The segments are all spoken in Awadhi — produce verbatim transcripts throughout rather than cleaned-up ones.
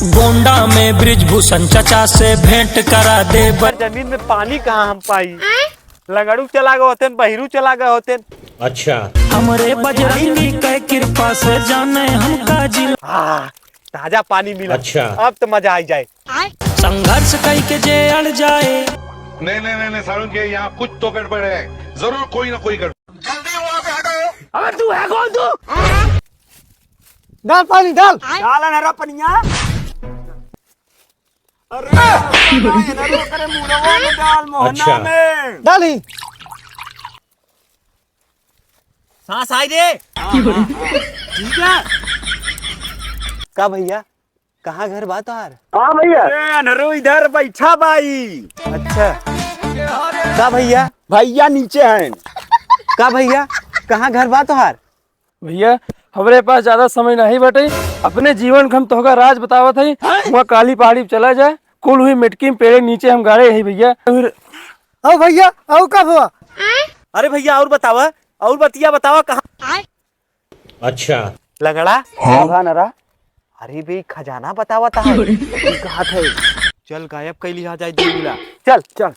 गोंडा में ब्रिजभूषण चचा से भेंट करा दे ब- जमीन में पानी कहाँ हम पाई? लंगड़ू चला गए होते, बहिरू चला गए होते। अच्छा। हमरे बजरंगी के कृपा से जाने हमका जिला। आह, ताजा पानी मिला। अच्छा। अब तो मजा आई जाए। संघर्ष कई के जे अड़ जाए। नहीं, नहीं, नहीं, नहीं, सारुण के यहाँ कुछ तो गड़बड़ है, जरूर कोई ना कोई गड़बड़। जल्दी वहाँ से हटो। अबे तू है कौन तू? डाल पानी, डाल। डाल अनहरा पनिया। अरे, अनहरा करे मुड़वा में डाल, मोहना अच्छा। में। डाली। सांस आई रे। ठीक है। का भैया, कहाँ घर बा तोहार? हाँ भैया। ए, अनहरो इधर बैठा बाई। अच्छा, का भैया? भैया नीचे हैं। का भैया, कहाँ घर बा तोहार? भैया, हमरे पास ज्यादा समय नहीं बटे, अपने जीवन के हम तोहका राज बतावत हई। वहाँ काली पहाड़ी पे चला जा, कुल हुई मिटकी में पेड़े नीचे हम गाड़े हई भैया। अउ भैया, अउ का हुआ? अरे भैया, और बतावा, और बतिया बतावा, कहाँ? अच्छा। लंगड़ा? हाँ। कहाँ नरा? अरे बे, खजाना बतावा ता है। कहाँ थे? चल, गायब कैली आ जाए, दूल्हा। चल, चल।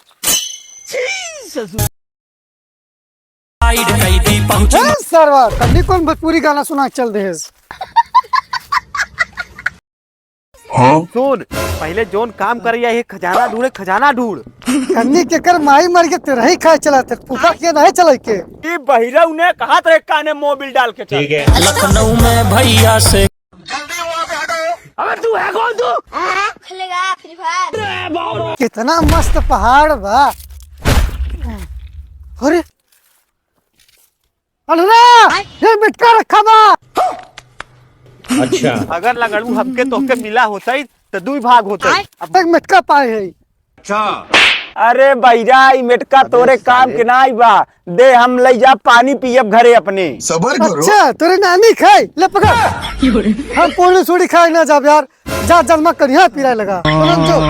साइड कैदी पहुंच। ए, सरवा, तन्नी कौन भोजपुरी गाना सुना के चल दे है? हाँ? सुन, पहले जोन काम करे, ये खजाना ढूंढे, खजाना ढूंढ। कन्नी के कर माई मर के तेरा ही खाए चला, तेरे फूफा के नहीं चला के। ई बहिरा उन्हें कहा तेरे काने मोबिल डाल के चल। ठीक है। लखनऊ में भैया से। जल्दी वहाँ से हटो। अबे तू है कौन तू? खेलेगा फ्री फायर। कितना मस्त पहाड़ बा। अरे, अनहरा, ये मिटका रखा बा। अच्छा। अगर लंगड़ू हमके तोहके मिला होतई, त दुई भाग होतई। अब एक मिटका पाए है। अच्छा। अरे बहिरा, ई मिटका तोरे काम के नाई बा। दे, हम लई जा पानी पियब घरे अपने। सबर करो। अच्छा, तोरे नानी खाई, ले पकड़। हम पूरी सूरी खाए ना जाब यार। जा जन्मा करिया पिराए लगा। पलंग जो।